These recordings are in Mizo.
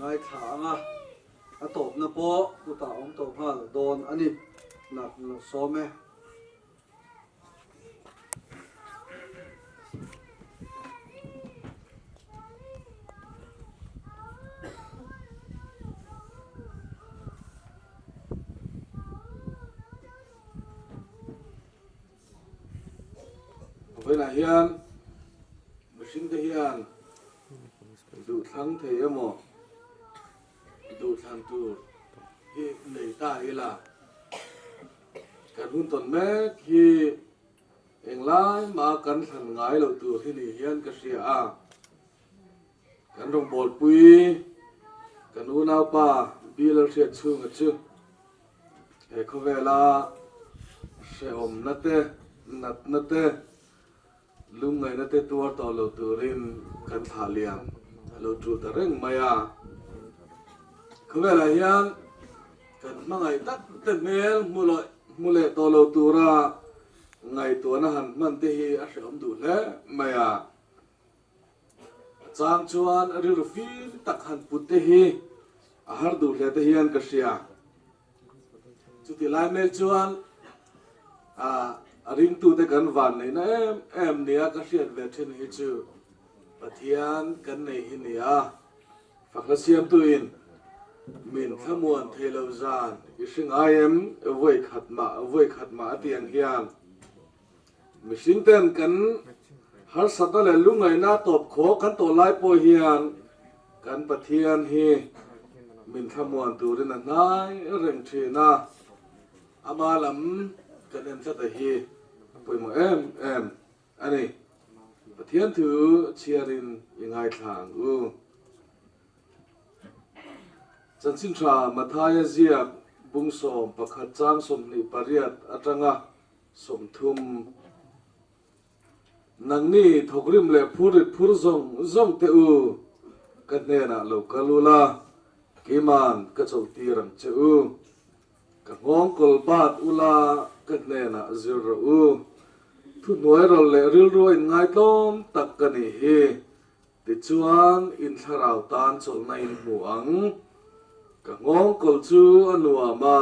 Ngaithla ang a, a tawpna pawh kutah awm tawh nghal dawn a ni. Nak lo sawm e. Vawiinah hian mihringte hian duhthlang thei emaw duhthlan tur hi nei ta ila kan hun tawn mek hi englai mah kan thlan ngai loh tur hi ni hian ka hria a. Kan rawngbawlpui kan unaupa Bill a hriat chhunga chu he khawvela hrehawmna te, natna te, lungngaihna te tuar tawh lo turin kan thlah liam a lo tul ta reng mai a. Khawvelah hian kan hmangaih tak te hmel hmu leh tawh lo tura ngaihtuahna han hman te hi a hrehawm duh hle mai a. A chang chuan rilru fim tak han put te hi a har duh hle te hian ka hria. Chuti lai mek chuan a ringtute kan van neihna em em nia ka hriat ve thin hi chu Pathian kan nei hi nia. Fakhla siamtuin min thlamuan thei lo zan i hre ngai em vawi khat mah vawi khat mah a ti ang hian. Mihring ten kan harsatna leh lungngaihna tawp khaw kan tawh lai pawh hian kan Pathian hi min thlamuan turin a hnai reng thin a, ama lam kan en tlat a hi a pawimawh em em a ni. Pathian thu chhiarin i ngaithla ang u. Chanchin tha Mathaia ziak bung 11 chang 28 atanga 30. Nangni thawkrim leh phurrit phur zawng zawng teh u, ka hnenah lo kal u la, keiman ka chawlhtir ang che u. Ka nghawng kawl bat u la, ka hnenah zir rawh u. Thuhnuai rawlh leh rilru a inngaitlawm tak ka nih hi. Tichuan, in thlarau tan chawlhna in hmu ang. Ka nghawng kawl chu a nuam a,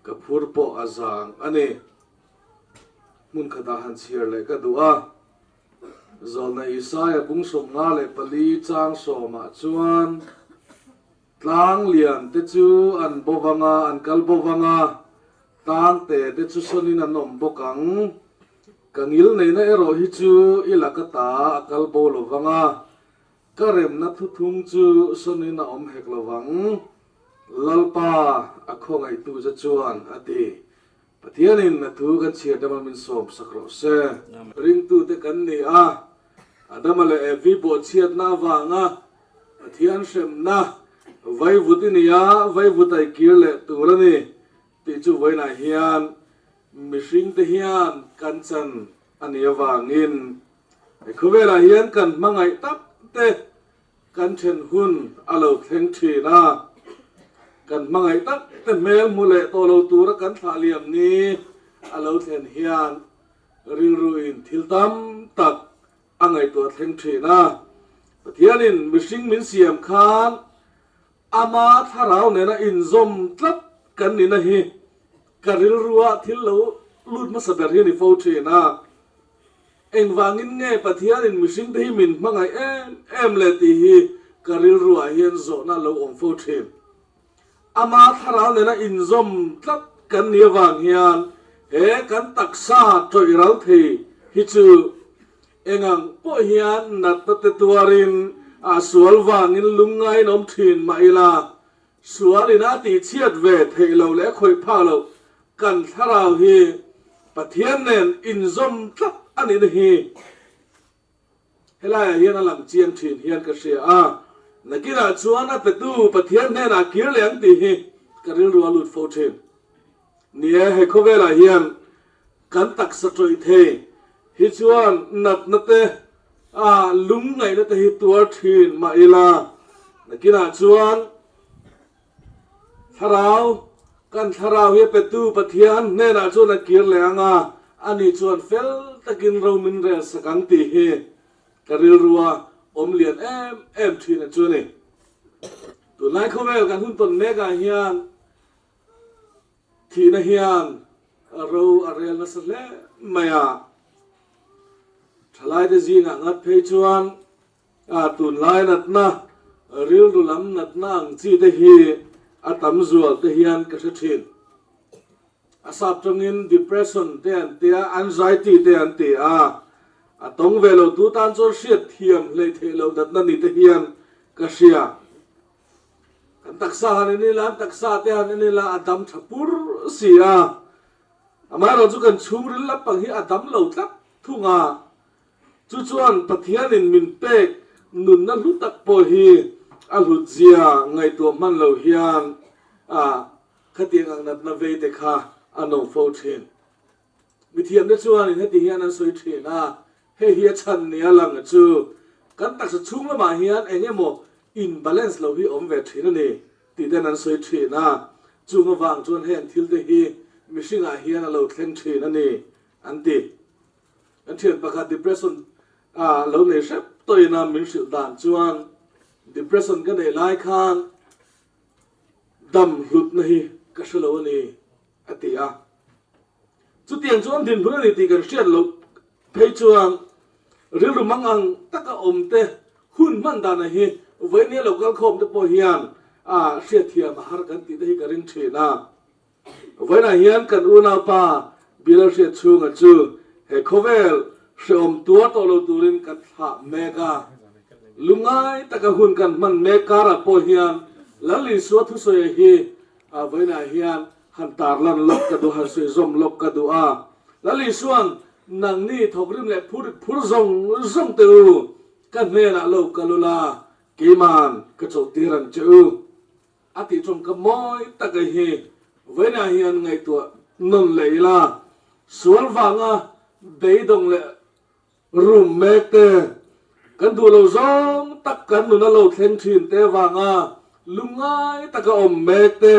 ka phur pawh a zang a ni. Hmun khatah han chhiar leh ka duh a. Zawlna Isaia bung 54 chang sawmah chuan, Tlang lian te chu an bo vang a, an kal bo vang a, tlang te te chu sawnin an awm bawk ang. Ka ngil neihna erawh hi chu i laka ta a kal bo lo vang a, ka remna thuthung chu sawnin a awm hek lo vang, Lalpa a khawngaihtu che chuan a ti. Pathianin a thu kan chhiar dama min sawm sak rawh se. Ringtute kan ni a, Adama leh Evi bawhchhiatna avanga Pathian hremna vaivut i ni a, vaivut a i kir leh tur a ni tih chu vawiinah hian mihringte hian kan chan a nih avangin he khawvelah hian kan hmangaih tak te kan then hun a lo thleng thin a, kan hmangaih tak te hmel hmu leh tawh lo tura kan thlah liam ni a lo thlen hian rilruin thil tam tak a ngaihtuah thleng thin a. Pathianin mihring min siam khan ama thlarau nena inzawm tlat kan nihna hi ka rilrua thil lo lut hmasa ber hi a ni fo thin a. Engvangin nge Pathianin mihringte hi min hmangaih em em le tih hi ka rilruah hian zawhna a lo awm fo thin. Ama thlarau nena inzawm tlat kan nih avang hian he kan taksa tawih ral thei hi chu engang pawh hian natna te tuarin a sual vangin lungngaiin awm thin mah ila, sualin a tihchhiat ve theih loh leh a khawih phah loh kan thlarau hi Pathian nen inzawm tlat a nihna hi Helaiah hian a lang chiang thin hian ka hria a, nakinah chuan a petu Pathian hnenah kir leh ang tih hi ka rilru a lut fo thin. Ni e, he khawvelah hian kan taksa tawih thei hi chuan natna te, a lungngaihna te hi tuar thin mah ila, nakinah chuan Thlarau, kan thlarau hi a petu Pathian hnenah chuan a kir leh ang a, ani chuan fel takin ro min rel sak ang tih hi ka rilrua awm lian em em thin a chu a ni. Tunlai khawvel kan hun tawn mek ah hian thihna hian ro a rel nasa hle mai a. Thalaite zingah ngat phei chuan a tunlai natna, rilru lam natna ang chi te hi a tam zual te hian ka hre thin. A sap tawngin depression te an ti a, anxiety te an ti a. A tawng ve lo tu tan chuan hriat thiam hleih theih loh natna ni te hian ka hria. Kan taksa han en ila, an taksa te han en ila a dam tha pur si a. Amaherawhchu chu kan chhungril lampang hi a dam lo tlat thung a. Chu chuan Pathianin min pek nunna hlu tak pawh hi a hlutzia ngaihtuah hman lo hian a Khatiang ang natna vei te kha a no fo thin. Mithiamte chuanin heti hian an sawi thin a, hei hi a chhan nia lang chu kan taksa chhung lamah hian eng emaw in balance lo hi awm ve thin a ni tih ten an sawi thin a, chung avang chuan heng thil te hi mihringah hian a lo thleng thin a ni an ti. Kan thian pakhat depression a lo nei hrep tawhin a min hrilh dan chuan depression ka neih lai khan Dam hlutna hi ka hre lo a ni, a ti a. Chutiang chuan dinhmun a ni tih kan hriat loh phei chuan rilru mang ang taka awm te hun hman dana hi vawinia lo kal khawm te pawh hian a hriatthiam a har kan tih te hi ka ring thin a. Vawiinah hian kan unaupa Bill Hriatchhunga chu he khawvel hrehawm tuar tawh lo turin kan thlah mek a. Lungngai taka hun kan hman mek karah pawh hian Lal Isua thusawi hi vawiinah hian han tarlan lawk ka duh, han sawi zawm lawk ka duh a. Lal Isua'n nangni thawkrim leh phur phur zawng zawng teh u, ka hnenah lo kal ula, keiman ka chawlhtir ang che u. A tih tawngka mawi tak a hi vawiinah hian ngaihtuah nawn leh ila, sual vanga beidawng leh rum mek te, kan duh lo zawng tak kan nun a lo thleng thin te vanga lungngai taka awm mek te,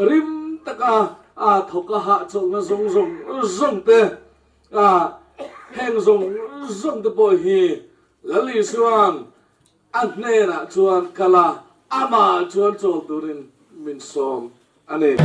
rim taka a thawk a hahchawlhna zawng zawng zawng te, a heng zawng zawng te pawh hi Lal Isua'n A hnenah chuan kal a, amah chuan chawl turin min sawm a ni.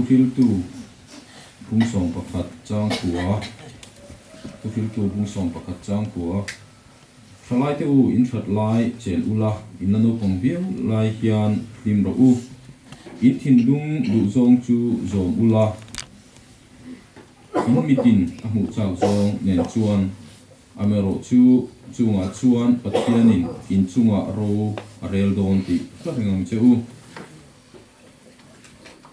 Thuhriltu bung 11 chang kua Thuhriltu bung 11 chang kua Thalaite u in that lai chen ula in la naupang viau lai hian hlim rawh u. In thinlung duh zawng chu zawm ula, in mitin a hmuh chak zawng nen chuan Amaherawh chu chungah chuan Pathianin in chungah ro a rel dawn tih ka reng ang che u.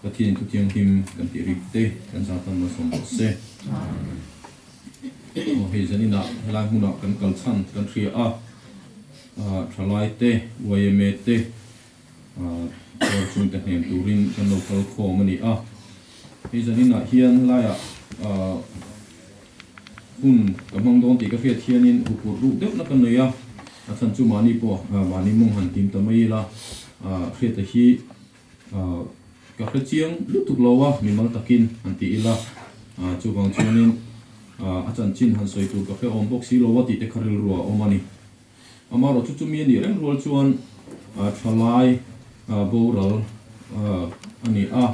Pathianin thu thianghlim kan tih rik te kan zah tan malsawm rawh se. Aw hei zaninah helai hmunah kan kal chhan kan hria a, thalai te, yma te, tuar chungte hnem turin kan lo kal khawm a ni a. Hei zaninah hian helaiah Hun ka hmang dawn tih ka hriat hianin huphurh ruh deuhna ka nei a, a chhan chu mahni pawh mahni mawng han tim ta mai ila, hriata hi ka hre chiang lutuk lo a, mimal takin han ti ila, chuvang chuanin a chanchin han sawi tur ka hre awm bawk si lo a tih te kha rilru a awm a ni. Amaherawh chu chumi a nih reng rual chuan thalai boral a ni a.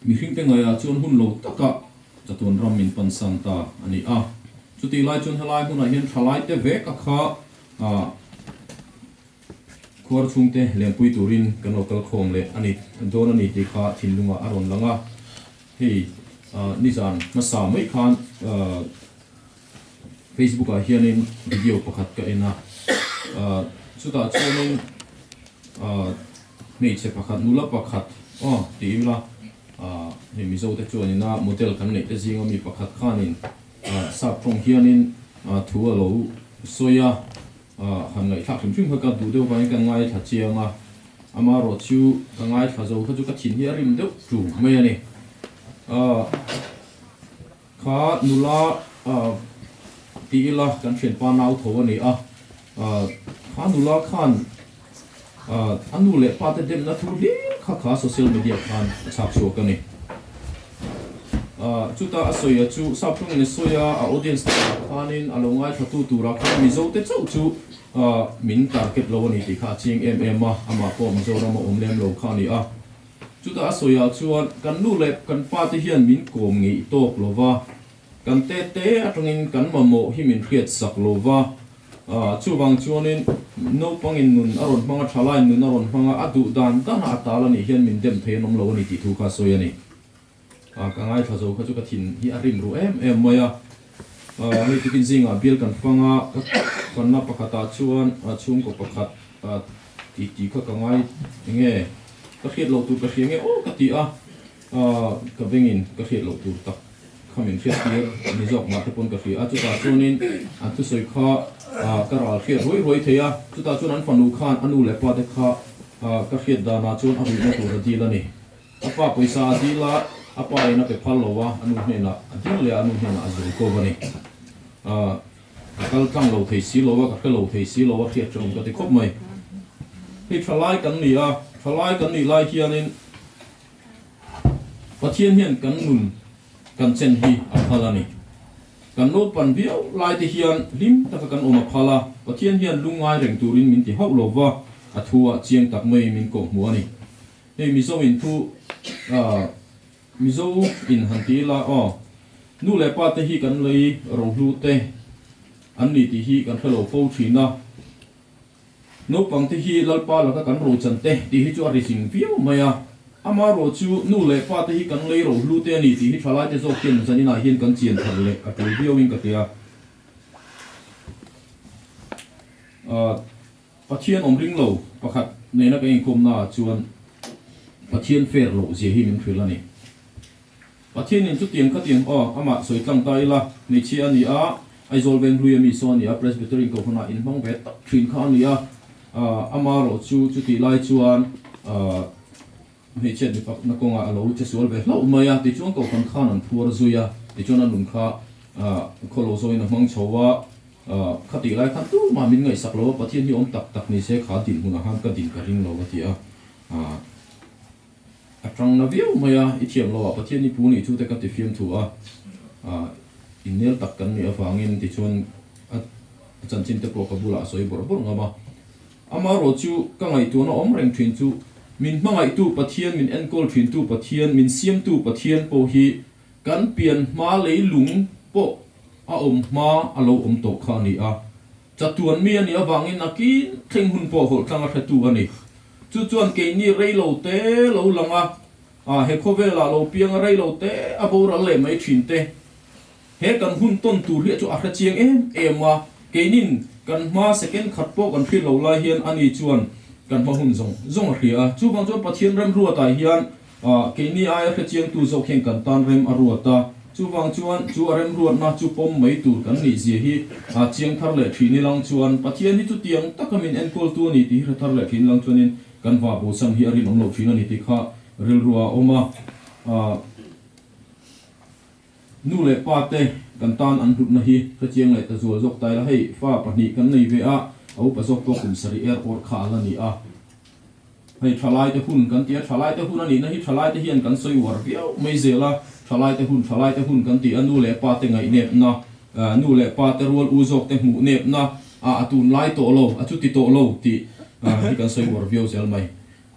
Mihringte ngaiah chuan hun lo takah chatuan ram min pansan ta a ni a. Chutih lai chuan helai hmunah hian thalaite vek a kha khuar chhungte lengpui turin kan lo kal khawm leh a ni dawn a ni tih kha thinlungah a rawn lang a. Hei nizan hmasa mai khan Facebook ah hianin video pakhat ka en a, chutah chuanin Hmeichhe pakhat, nula pakhat aw ti ila hei Mizo te chuanin a model kan neih te zinga mi pakhat khanin sap tawng hianin thu a lo sawi a, han ngaihthlak hrim hrim kha ka duh deuh vangin ka ngaithla chiang a, amaherawh chu ka ngaithla zo kha chu ka thin hi a rim deuh ṭu mai a ni. Kha nula ti ila kan thianpa nau tho a ni a, kha nula khan a nu leh pa te demna thu hlir kha kha social media khan a chhak chhuak a ni. Chutah a sawi a chu sap tawngin a sawi a, a audience te ah khanin a lo ngaithla tu turah khan Mizo te chauh chu min target lo a ni tih kha a chiang em em a, amah pawh Mizoram a awm lem lo kha a ni a. Chutah a sawiah chuan kan nu leh kan pa te hian min kawm ngeih tawk lo va, kan te te atangin kan mamawh hi min hriat sak lo va, chuvang chuanin naupangin nun a rawn hmang a, thalaiin nun a rawn hmang a, a duh dan dan a a tal a nih hian min dem thei an awm lo a ni tih thu kha a sawi a ni. Ka ngaithla zo kha chu ka thin hi a rim ru em em mai a, hei tukin zingah bial kan fang a, ka fanna pakhatah chuan chhungkaw pakhat tih tih kha ka ngai enge ka hriat loh tur ka hria nge aw ka ti a, ka bengin ka hriat loh tur tak kha min hriat tir ni zawk mah te pawn ka hria a, chutah chuanin an thusawi kha ka ral hriat ruai ruai thei a, chutah chuan an fanu khan a nu leh pa te kha ka hriat danah chuan a ruihna tur a dil a ni. A pa pawisa a dil a, a pa in a pe phal lo a, a nu hnenah a dil leh a, a nu hnenah a zul kawp a ni. Ka kal tlang lo thei si lo a, ka hre lo thei si lo a, hriat ṭawng ka ti khawp mai. Hei ṭhalai kan ni a, ṭhalai kan nih lai hianin Pathian hian kan nun kan chen hi a phal a ni. Kan naupan viau lai te hian hlim taka kan awm a phal a, Pathian hian lungngai reng turin min ti hauh lo va, a thu ah chiang tak mai min kawhhmuh a ni. Hei Mizo in thu Mizo in han ti ila aw nu leh pa te hi kan lei rohlu te an ni tih hi kan hre lo fo thin a, naupang te hi Lalpa laka kan rochan te tih hi chu a ri zing viau mai a, amaherawh chu nu leh pa te hi kan lei rohlu te a ni tih hi thalai te zawk hian zaninah hian kan chian thar leh a tul viau in ka tia. Pathian awm ring lo pakhat nena ka inkawmna ah chuan Pathian fair loh zia hi min hrilh a ni. Pathianin chutiang khatiang aw amah sawi tlang ta ila, hmeichhia a ni a, Aizawl Venghlui a mi saw a ni a, Presbyterian Kohhranah inhmang ve tak thin kha a ni a, ama erawh chu chutih lai chuan hmeichhiat mipakna kawngah a lo che sual ve hlauh mai a, tichuan Kohhran khan an phuar zui a, tichuan a nun kha khawlo zawin a hmang chho a. Khatih lai khan tumah min ngaihsak lo a, Pathian hi awm tak tak ni se kha dinhmunah khan ka din ka ring lo a ti a, a tang na viau mai a, i thiam lo ah Pathian hi pu nih chu te ka ti fiam thu a, innel tak kan nih avangin tichuan a chanchin te pawh ka bulah a sawi bawrh bawrh ngam a, amaherawh chu ka ngaihtuahna awm reng thin chu Min hmangaihtu Pathian, min enkawl thintu Pathian, min siamtu Pathian pawh hi kan pian hma leilung pawh a awm hma a lo awm tawh kha a ni a. Chatuan mi a nih avangin nakin thleng hun pawh hawlh tlang a hretu a ni. Chu chuan keini reilo te lo lang a, a he khawvelah lo piang a reilo te a boral leh mai thin te. He kan hun tawn tur hi chu a hre chiang em em a, keinin kan hma second khat pawh kan hriat lo lai hian ani chuan kan hma hun zawng zawng a hria a. Chuvang chuan Pathian remruatah hian keini aia hre chiangtu zawk hian kan tan rem a ruat a. Chuvang chuan chu a remruatna chu pawm mai tur kan nih zia hi chiang thar leh thin ilang chuan Pathian hi chutiang taka min enkawltu a ni tih hi hre thar leh thin ilang chuanin kan vah bosan hi a rinawm loh thin a ni tih kha rilru a awm a. Nu leh pa te kan tan an hlutna hi ka chiang leh ta zual zawk ta ila, hei fa pahnih kan nei ve a, a upa zawk pawh kum sarih er awrh kha a la ni a. Hei thalai te hun kan ti a, thalai te hun a nihna hi thalai te hian kan sawi uar viau mai zel a, thalai te hun thalai te hun kan ti a, nu leh pa te ngaihnepna, nu leh pa te rual u zawk te hmuh nepna a a tunlai tawh lo, a chuti tawh lo tih hi kan sawi uar viau zel mai.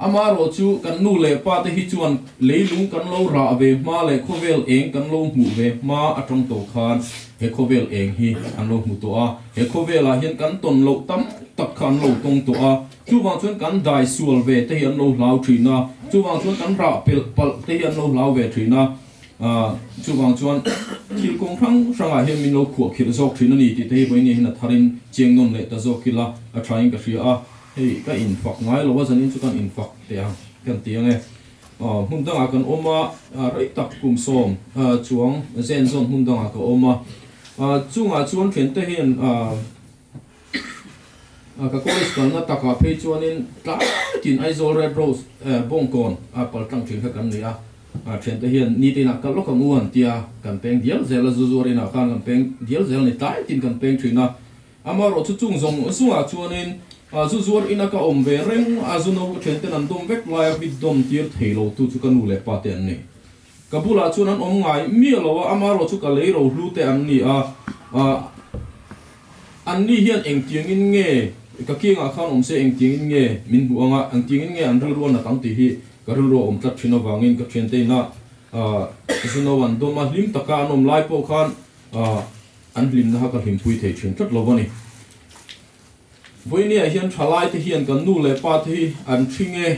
Amaherawh chu kan nu leh pa te hi chuan leilung kan lo rah ve hma leh khawvel eng kan lo hmuh ve hma atang tawh khan he khawvel eng hi an lo hmu tawh a, he khawvelah hian kan tawn loh tam tak kha an lo tawng tawh a, chuvang chuan kan dai sual ve te hi an lo hlau thin a, chuvang chuan kan rah pelh palh te hi an lo hlau ve thin a, chuvang chuan thil kawng hrang hrangah hian min lo khuah khirh zawk thin a ni tih te hi vawiin hian a tharin chiang nawn leh ta zawk ila a thain ka hria a. Hei ka infak ngai lo a, zanin chu kan infak teh ang kan ti ang e. Hmun dangah kan awm a, rei tak kum sawm chuang zen zawn hmun dangah ka awm a. Chungah chuan thiante hian ka college kalna takah phei chuanin tlaitin Aizawl Red Rose Bawngkawn a pal tlang thin kha kan ni a. Thiante hian nite inah kal lawk ang u an ti a, kan peng dial zel a, zu zuar inah khan kan peng dial zel a ni, tlaitin kan peng thin a. Amaherawh chu chung zawng zungah chuanin zu zuar ina ka awm ve reng a, zu no ka thianten an dawm vek laia mi dawm tir thei lo tu chu ka nu leh pa te an ni. Ka bulah chuan an awm ngai miah lo a, amaherawh chu ka lei ro hlu te an ni a, an ni hian engtiangin nge ka kiangah khan awm se engtiangin nge min hmuh ang a, engtiangin nge an rilru a nat ang tih hi ka rilru a awm tlat thin avangin ka thiante inah zu no an dawm a, hlim taka an awm lai pawh khan An hlimna kha ka hlimpui thei thin tlat lo a ni. Vawinia hian thalaite hian kan nu leh pa te hi an thing e,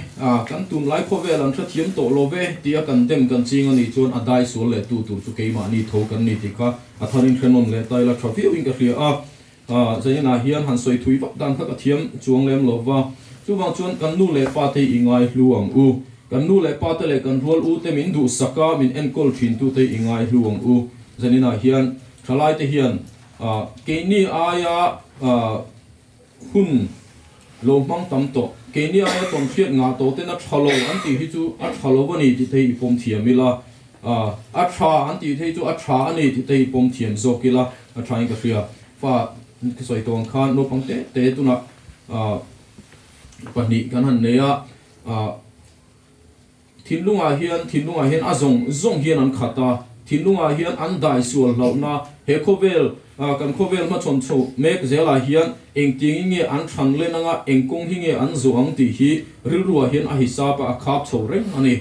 kan tunlai khawvel an hrethiam tawh lo ve tia kan dem kan ching a nih chuan a dai sual leh tu tur chu keimahni tho kan ni tih kha a tharin hrenawn leh ta ila tha viauin ka hria a. Zaninah hian han sawi thui vak dan kha ka thiam chuang lem lo va, chuvang chuan kan nu leh pa te hi i ngai hlu ang u. Kan nu leh pa te leh kan rual u te min duhsak a, min enkawl thin tu te hi i ngai hlu ang u. Zaninah hian Thalaite hian keini aia hun lo hmang tam tawh, keini aia tawnhriat ngah tawh ten a tha lo an tih hi chu a tha lo a ni tih te hi i pawm thiam ila, a tha an tih te hi chu a tha a ni tih te hi i pawm thiam zawk ila a tha in ka hria. Fa ka sawi tawh ang khan naupang te te tunah pahnih kan han nei a, Thinlungah hian, thinlungah hian a zawng zawng hian an khat a, thinlungah hian an dai sual hlauhna, he khawvel, kan khawvel hmachhawn chho mek zelah hian engtiangin nge an thlan len anga, eng kawng hi nge an zawh ang tih hi rilruah hian a hisap a, a khap chho reng a ni.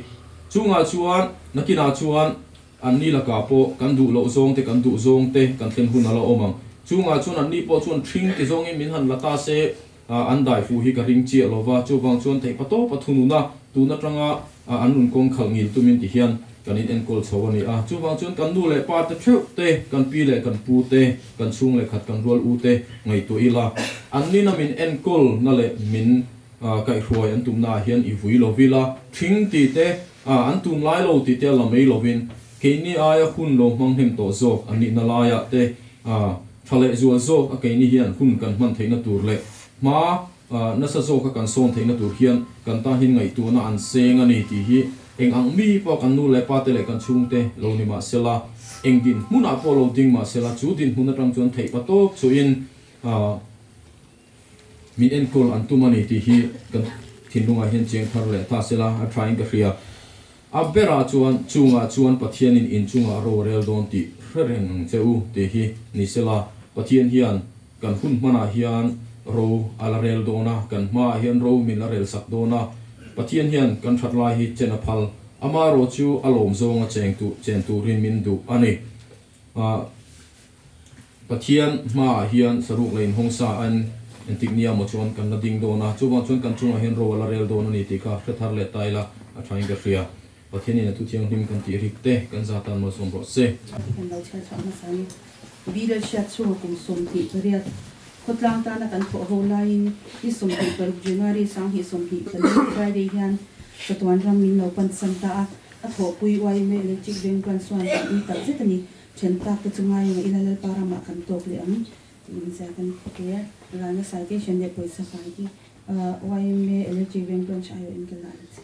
Chungah chuan, nakinah chuan an ni lakah pawh kan duh loh zawng te, kan duh zawng te kan thlen hun a la awm ang. Chungah chuan an ni pawh chuan ṭhing ti zawngin min han la ta se, An dai fuh hi ka ring chiah lo va, chuvang chuan theih patawp a thunun a, tun atanga an nun kawng khalh ngil tumin ti hian kan in enkawl chho a ni a. Chuvang chuan kan nu leh pa te theuh te, kan pi leh kan pu te, kan chhung leh khat kan rual u te ngaihtuah ila, an nina min enkawl na leh min kaihhruai an tumna ah hian i vui lo vil a, thing tih te, an tum lai lo tih te a la mai lovin keini aia hun lo hmang hnem tawh zawk an nihna laiah te Tha leh zual zawk a keini hian hun kan hman theihna tur leh hma nasa zawk a kan sawn theihna tur hian kan tan hian ngaihtuahna an seng a ni tih hi eng ang mi pawh kan nu leh pa te leh kan chhungte lo ni mah sela, eng dinhmunah pawh lo ding mah sela chu dinhmun atang chuan theih pa tawp chuhin min enkawl an tum a ni tih hi kan thinlungah hian chiang thar leh ta sela a thain ka hria. A berah chuan chungah chuan Pathianin in chungah ro a rel dawn tih hre reng ang che u tih hi ni sela, Pathian hian kan hun hmanah hian ro a la rel dawn a, kan hmaah hian ro min la rel sak dawn a. Pathian hian kan that lai hi chen a phal. Amaherawh chu a lawm zawnga cheng tur chen turin min duh a ni. Pathian hmaah hian saruk leh inhawng sa an entik nia maw chuan kan la ding dawn a, chuvang chuan kan chungah hian ro a la rel dawn a ni tih kha hre thar leh ta ila a thain ka hria. Pathianin a thu thianghlim kan tih rik te kan za tan malsawm rawh se. Ti kan lo chhiar chhuah hmasa ni. Bill hriat chhunga kum 28 khawtlang tana kan thawh ho laiin ni 26 January 2024 Friday hian chatuan ram min lo pan san ta a, a thawhpui YMA Electric Bank Branch chuan kan ui tak zet a ni. Then tak te chu ngai emaw ila Lalpa ramah kan tawk leh ang tiin zia kan pe a. Ralna citation leh pawisa fai hi YMA Electric Bank Branch aiawhin ka la ang che.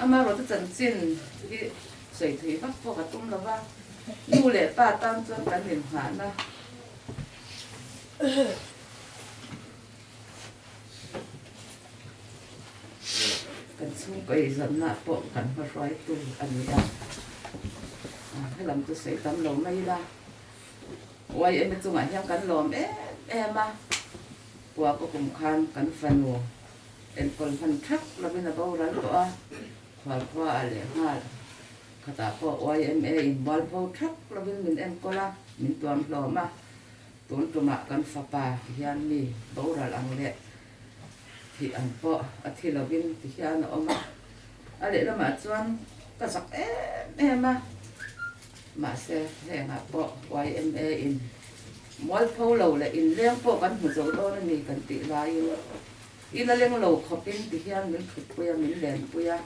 Amaherawhchu chanchin hi sawi thui vak pawh ka tum lo va, nu leh pa tan chuan kan inngahna kan chhungkaw eizawnna pawh kan hmahruaitu a ni a, helam chu sawi tam lo mai ila, YMA chungah hian kan lawm em em a. Kua ka kum khan kan fanu enkawl hman thak lovin a boral tawh a, khualkhua ah leh nghal khatah pawh YMA in mualpho thak lovin min enkawl a, min tuam hlawm a, tun tumah kan fapa ti hian mi boral ang leh thih ang pawh a thi lovin ti hian a awm a, a lehlamah chuan ka zak em em a, mahse hengah pawh YMA in Mualpho lo leh inleng pawh kan hmu zo dawn a ni kan tih laiin in a leng lo khawpin ti hian min thutpui a, min lenpui a.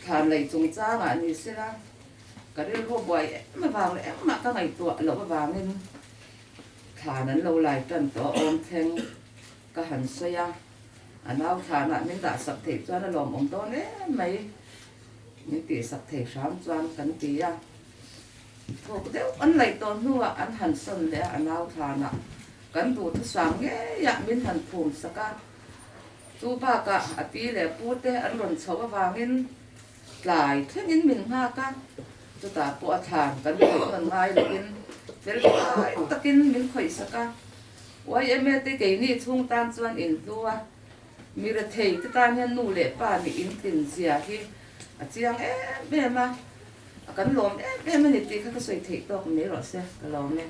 Thlan lei chungchangah ni sela ka rilru buai em avang leh engmah ka ngaihtuah loh avangin thlan an lo lai tan tawh a awm thleng ka han sawi a, a nau thlanah min dahsak theih chuan a lawmawm dawn em mai min tihsak thei hram chuan kan ti a. Thawk deuh an laih tawh hnuah an han sawn leh a, a nau thlanah kan duhthusam ngeiah min han phum sak a. Chu bakah a pi leh pu te an rawn chhoh avangin tlai thlengin min nghak a, chutah pawh a thlan kan khawih nawn ngai lovin fel fai takin min khawih sak a. YMA te keini chhung tan chuan inhlu a, mi rethei te tan hian nu leh pa nih intlin zia hi a chiang em em a. A kan lawm em em a ni tih kha ka sawi theih tawk mai rawh se, ka lawm e.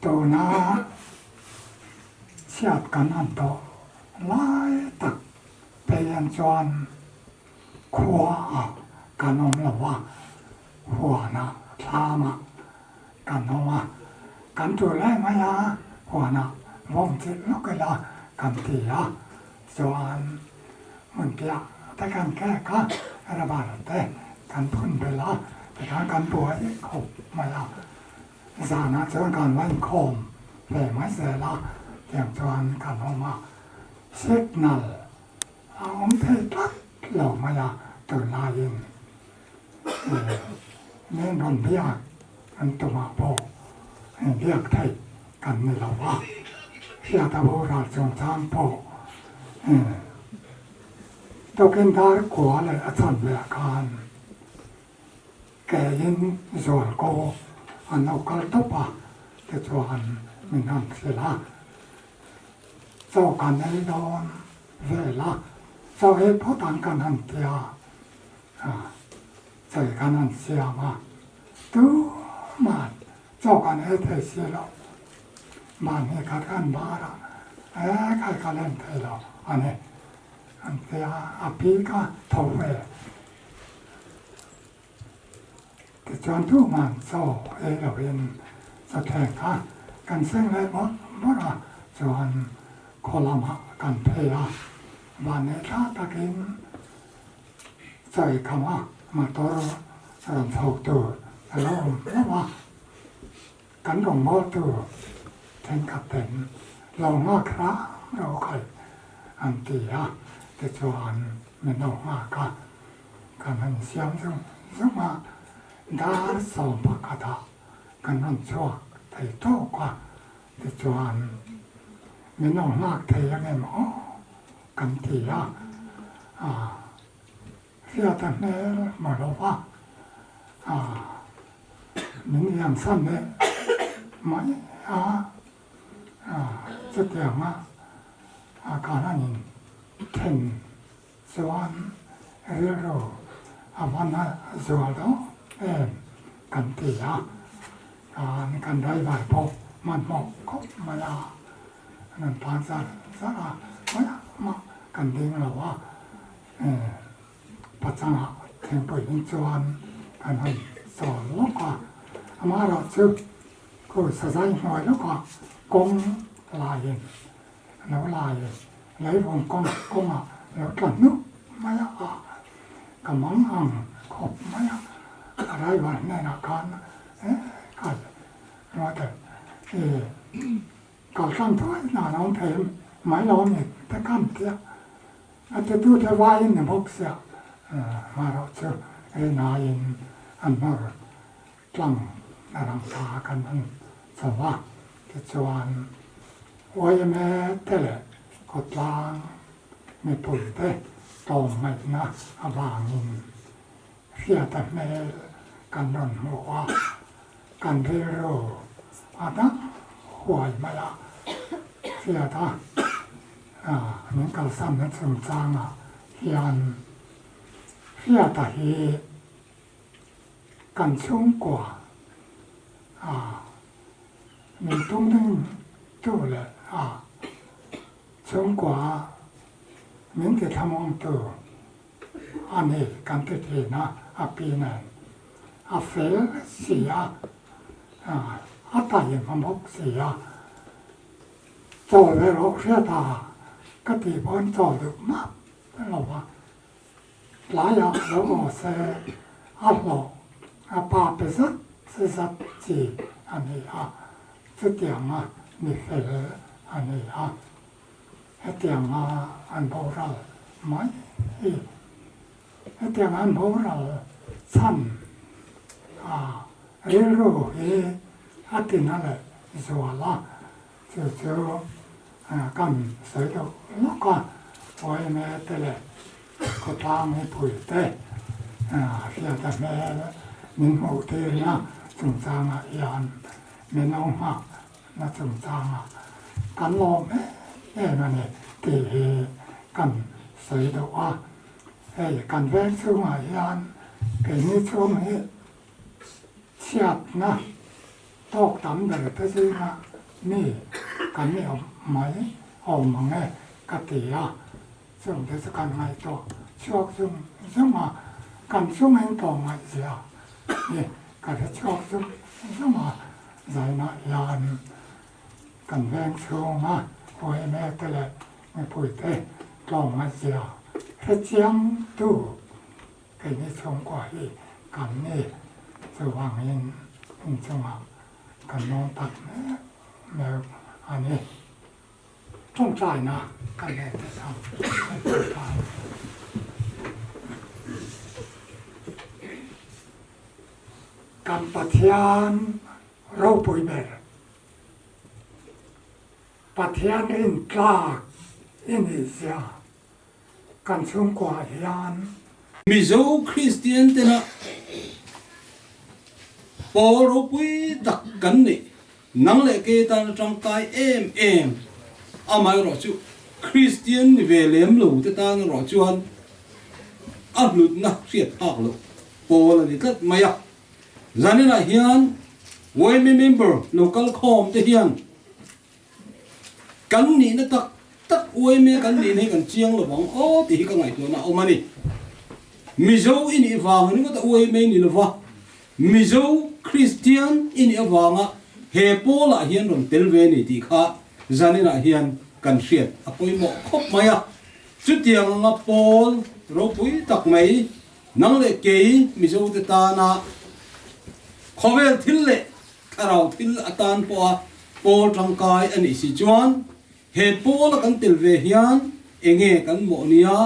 Tuna chhiat kan han tawh lai tak phei hian chuan khua ah kan awm lo a, huan ah thlam ah kan awm a, kan tul em mai a, huan ah vawm chilh lawk ila kan ti a, chuan hmun piah te kan kek a, rubber te kan phun belh a, tikhan kan buai khawp mai a. Zanah chuan kan va inkhawm ve mai zel a, tiang chuan kan awm a, signal a awm thei tlat lo mai a, tunlaiin min rawn biak an tumah pawh biak theih kan ni lo a, hriat a boral chungchang pawh tukin dar kua leh a chan leh khan Keiin zualko an lo kal tawp a, tichuan min han hrilh a, chaw kan ei dawn vel a, chaw ei phawt ang kan han ti a, chei kan han siam a, tuman chaw kan ei thei si lo, mahni khat kan bar a, e khai ka len thei lo a ni, an ti a, a pi kha tho ve. Tichuan tuhman chaw ei loin chawthleng kha kan seng leh mawlh mawlh a, chuan khaw lamah kan phei a, vanneih thla takin chawi kham a motor rawn chho tur a lo awm hlauh a, kan rawngbawltu thenkhat ten lo nghak hram ro khaih an ti a, tichuan min lo nghak a, kan han siam zung zung a, dar 11 ah kan rawn chhuak thei tawk a, tichuan min lo nghak thei ang em aw kan ti a, ah hriat a hmel hmu lo va, ah min liamsan leh mai a, ah chutianga kan han in then chuan rilru a van a zual dawn em kan ti a, kan driver pawh hmanhmawh khawp mai a, an rawn tlan zar zar a, khawiah mah kan ding lo a, pachangah thingpui in chuan kan han chawl lawk a, amaherawhchu khu sazai hnuai lawkah kawng laiin lo lai leivung kawng kawngah lo tla hnuk mai a, ka mang ang khawp mai a, a driver hnenah khan eh kai ruat e kal tlang thuai hna lo awm thei mai lo a ni te khan tia a titu te vaiin ni bawk sia marawh chu rinaiin an hmar tlang a rang ta kan han chho a, tichuan yma te leh khawtlang mipui te tlawmngaihna avangin hriata hmel kan rawn hmu a, kan rilru a dang huai mai a, hriata min kalsanna chungchangah hian hriata hi Kan chhungkua a min tum ding tu leh a chhungkua a min ti thlamuang tu a ni kan ti thin a, a pi nen a fel si a, a taima bawk si a, chawl ve rawh hriat a ka tih pawn chawl duh map lo a. Tlaiah lo aw se a hlawh a pa pe zat zat chi a ni a, chutianga mi fel a ni a, hetianga an boral mai hi hetianga an boral chhan a rilru hi a tina leh zual a, chu chu kan sawi deuh lawk a, yma te leh Khawtlang mipui te hriata hmel min hmuh tirna chungchangah hian min lo nghakna chungchangah kan lawm em em a ni tih hi kan sawi duh a. Hei kan veng chhungah hian keini chhung hi chhiatna tawk tam ber te zinga. mi kan ni awm mai awm ang e ka ti a, chung te chu kan ngaihtuah chhuak zung zung a, kan chungin pawh ngaihzia hi ka hre chhuak zung zung a, zainah hian kan veng chhunga yma te leh mipuite tlawmngaihzia hre chiangtu keini chhungkua hi kan ni. Chuvangin inchungah kan lawm tak meuh meuh a ni. Tawngtaina kan nei te chuan kan tawngtai. Kan Pathian ropui ber, Pathian rintlak i nih zia kan chhungkuah hian. Mizo Kristian tena pawl ropui tak kan nih nang leh kei tan atangkai em em amaherawhchu Kristian ni ve lem lo te tan erawh chuan a hlutna hriat phak loh pawl a ni tlat mai a. Zaninah hian yma member lo kal khawm te hian Kan nihna tak tak uaime kan nihna hi kan chiang lo vang aw tih hi ka ngaihtuahna a awm a ni. Mizo i nih vang ringawt a uaime i ni lo va, Mizo Kristian i nih avanga he pawlah hian rawn tel ve a ni tih kha zaninah hian kan hriat a pawimawh khawp mai a. Chutiang anga pawl ropui tak mai nang leh kei Mizote tana khawvel thil leh Thlarau thil atan pawha pawl tangkai a nih si chuan he pawla kan tel ve hian enge kan mawh nia,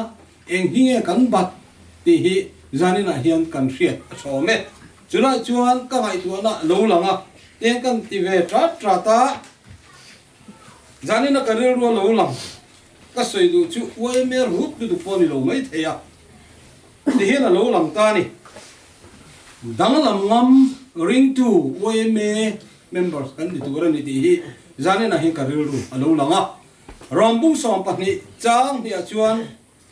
eng hi nge kan bat tih hi zaninah hian kan hriat a chhawm e. Chulai chuan ka ngaihtuahna lo lang a, teng kan ti ve tat tat a, zanina ka rilru a lo lang ka sawi duh chu uaime rut lutuk pawh a ni lo maithei a, tihian a lo lang ta a ni. Danglam ngam ringtu yma members kan ni tur a ni tih hi zaninah hian ka rilru a lo lang a. Rawmbung 12 chang hniah chuan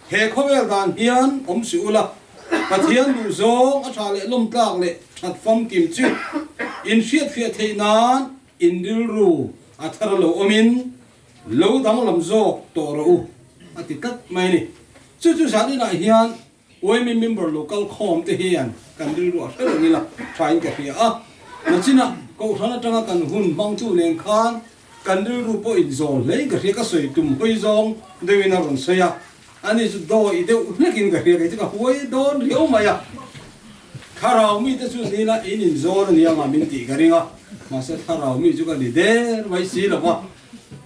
he khawvel dan hian awm si ula, Pathian duh zawng a tha leh lawmtlak leh that famkim chu inhriatfiah theih nan in rilru a thar lo awmin lo danglam zawk tawh rawh u a ti tlat mai a ni. Chu chu zaninah hian Yma member lo kal khawm te hian kan rilru a hre reng ila tha in ka hria a, nachinah Kohhran atanga kan hun hmangtu nen khan kan rilru pawh in zawl hle in ka hria, ka sawi tum hawi zawng deuhin a rawn sawi a, ani chu dawi deuh hlek in ka hria, kei chu ka huai dawn riau mai a, thlarau mite chu nila in inzawl a nia nga min tih ka ring a, mahse thlarau mi chu ka ni der mai si lo va,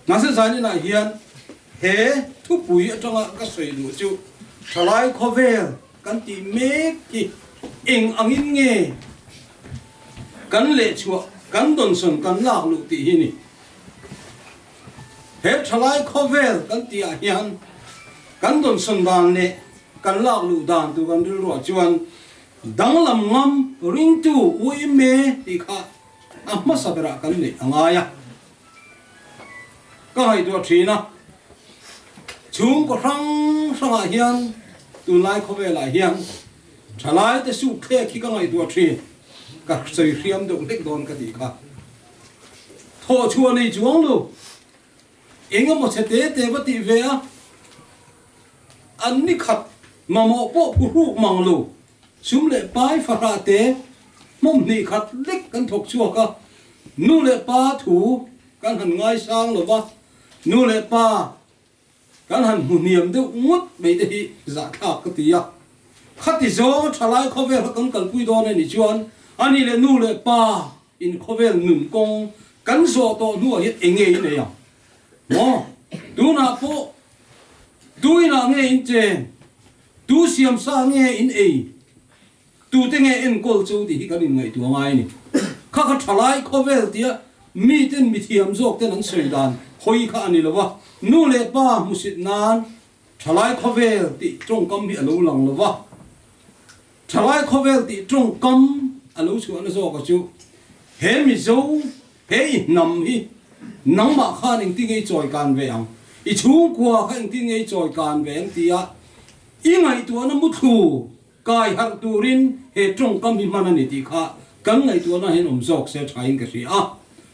mahse zaninah hian He thupui atanga ka sawi duh chu thalai khawvel kan tih mek hi eng angin nge kan lehchhuah, kan dawnsawn, kan lak luh tih hi a ni. He thalai khawvel kan tih ah hian kan dawnsawn dan leh kan lak luh dan tur kan rilruah chuan danglam ngam ringtu uime tih kha a hmasa berah kan neih a ngai a. Ka ngaihtuah thin a, chhungkaw hrang hrangah hian tunlai khawvelah hian thalaite suk thlek hi ka ngaihtuah thin, ka sawi hriam deuh hlek dawn ka tih kha. Thawh chhuah nei chuang lo, eng emaw chhe te te va tih ve a, an ni khat mamawh pawh phuhruk mang lo, sum leh pai fahrah te hmawm hnih khat lek kan thawk chhuak a, Nu leh pa thu kan han ngaisang lo va, nu leh pa kan han hmu hniam deuh ngawt mai te hi zahthlak ka ti a. Khati zawnga thalai khawvel kha kan kalpui dawn a nih chuan ani leh nu leh pa in khawvel nun kawng kan zawh tawh hnuah hian eng nge i nei ang maw? Tunah pawh tu inah nge in chen, tu siamsa nge in ei? Tute nge enkawl chu tih hi kan inngaihtuah ngai a ni. Kha kha thalai khawvel tia miten mithiam zawk ten an sawi dan hawi kha a ni lo va, nu leh pa hmusit nan thalai khawvel tih tawngkam hi a lo lang lo va, thalai khawvel tih tawngkam a lo chhuahna zawka chu he Mizo, he i hnam hi nangmah khan engtin nge i chawi kan ve ang, i chhungkua kha engtin nge i chawi kan ve ang tia i ngaihtuahna muthlu Kai harh turin he tawngkam hi hman a ni tih kha kan ngaihtuahna hian awm zawk se thain ka hria a.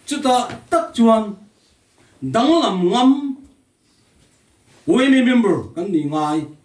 Chutah tak chuan Danglam ngam YMA member kan ni ngai.